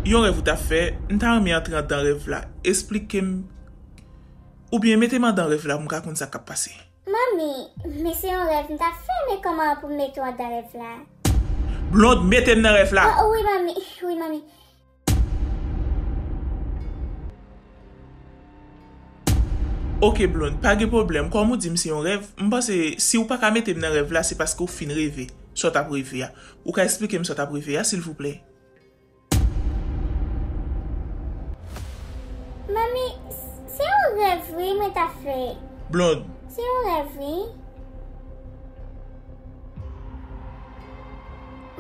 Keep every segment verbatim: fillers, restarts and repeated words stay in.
Yon rèv ou t ap fè, m ta renmen antre anndan rèv la. Esplike m. Oubyen mete m anndan rèv la pou m ka konn sa k ap pase. Manmi, men se yon rèv m t ap fè, men kòman pou m mete w anndan rèv la? Blond, mete m nan rèv la! Oh, oh, wi, manmi. Wi, manmi. Ok, Blond, pa gen pwoblèm. Kòm ou di m se yon rèv, m panse si w pa ka mete m nan rèv la, se paske w fin reve. Sa w t ap reve a. Ou ka esplike m sa w t ap reve a, silvouplè? Manmi, se yon rèv wi mwen t ap fè. Blond. Se yon rèv wi.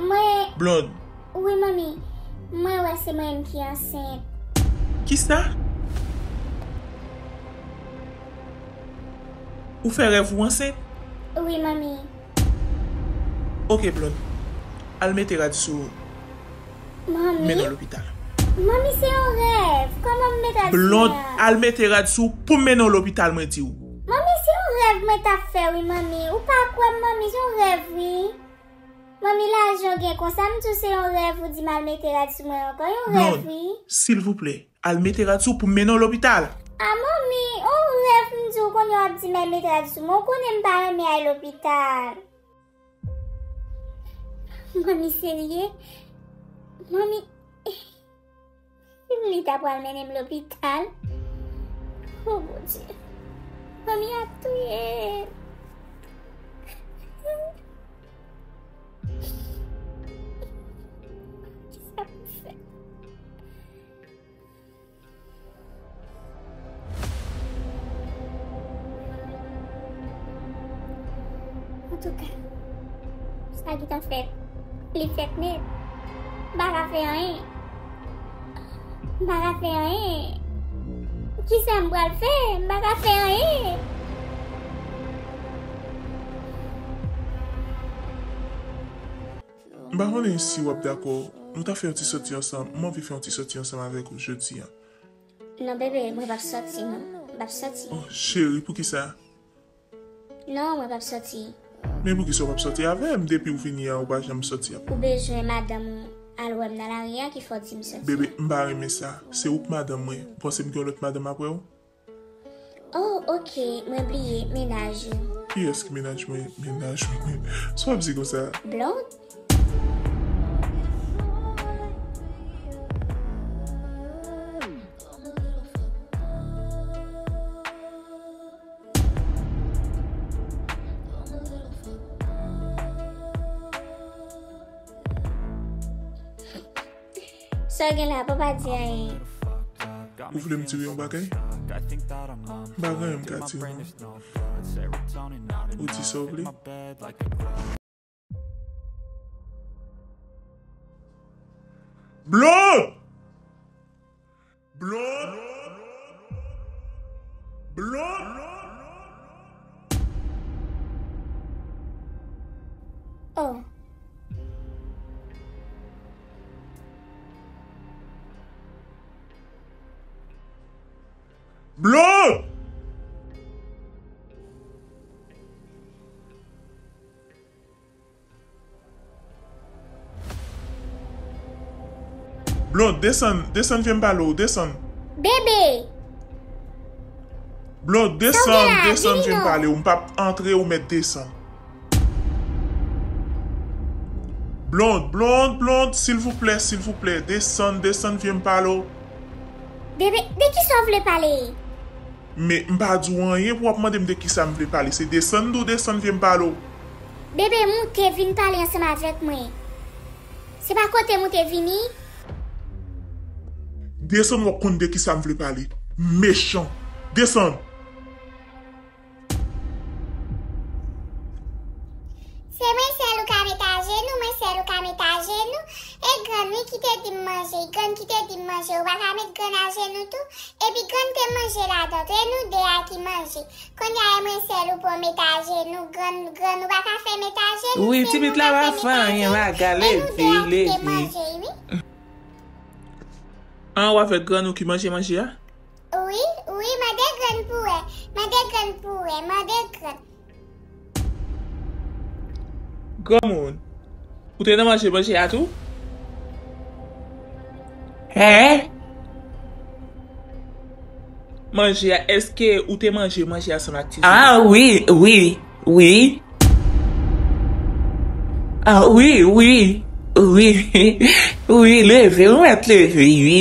Mwen. Blond. Wi, manmi. Mwen wè se mwen menm ki ansent. Kisa? Ou fè rèv ou ansent? Wi, manmi. Ok, Blond. Al mete rad sou ou. Manmi? Mennen w lopital. Manmi, se yon rèv. Kòman m met rad sou mwen an? Blond, al mete rad sou ou pou m mennen w lopital, mwen di w. Manmi, se yon rèv mwen t ap fè, wi, manmi. Ou pa kwè m, manmi, se yon rèv, wi. Manmi, lajan w gen konsa, m di w se yon rèv, ou di m al mete rad sou mwen ankò. Yon rèv, wi. Blond, silvouplè, al mete rad sou w pou m mennen w lopital. A, manmi, yon rèv, m di w kounye a w ap di m al mete rad sou mwen. Ou konnen m pa renmen al lopital. Manmi serye? Manmi, li ta pral mennen m lopital. O Bondye. Manmi ap touye m. Kisa pou m fè? Antouka, sa ki ta fèt, li fèt nèt. M pa ka fè anyen. M pa ka fè anyen. Kisa m pral fè? M pa ka fè anyen. M pa konnen si w ap dakò. Nou ta fè yon ti soti ansanm. M anvi fè yon ti soti ansanm avèk ou jodi a. Non, bebe, mwen p ap soti, non. M p ap soti. Oh, cheri, poukisa? Non, mwen p ap soti. Men poukisa w p ap soti avè m? Depi w vini a, ou pa janm soti avè m. Ou bezwen madanm ou al wè m nan lari a ki fè w di m soti? Bebe, m pa renmen sa. Se ou k madanm mwen. Ou panse m gen yon lòt madanm apre w? Oh, ok, mwen bliye, mennaj ou. Kiyès ki mennaj mwen? Mennaj mwen. Sa w ap di konsa? Blond? Sa w gen la, papa di anyen. Ou vle m di w yon bagay? M pa gen anyen m ka di w, non. Ou di sa w vle. Blond! Blond! Blond! Oh. Blond! Blond, desann, desann, vye m pale w, desann. Bebe! Blond, desann, desann, vye m pale w, m p ap antre, ou mèt desann. Blond, Blond, Blond, silvouplè, silvouplè, desann, desann, vye m pale w. Bebe, de kisa w vle pale? Men, m pa di w anyen pou w ap mande m de kisa m vle pale. Se desann m di w desann, vye m pale w. Bebe, moute vin pale ansanm avèk mwen. Se pa kote moute vini? Desann, w ap konn de kisa m vle pale. Mechan. Desann. Se mwen sèl ou ka met ajenou, mwen sèl ou ka met ajenou. E grann wi ki te di m manje, grann ki te di m manje, ou pa ka met grann ajenou tou? Epi grann te manje ladan tou, e nou de a ki manje. Kounye a e mwen sèl ou pran met ajenou, grann, grann ou pa ka fè met ajenou, wi, ti pit la pa fè anyen, maga, leve, leve. An, ou avèk grann ou ki manje manje a? Wi, wi, mande grann pou wè, mande grann pou wè, mande grann. Granmoun, ou te nan manje manje a tou? Hein? Manje a, èske ou te manje manje a ansanm ak Tizou? Ah wi, wi, wi. Ah wi, wi, wi. Wi, leve, ou mèt leve, wi.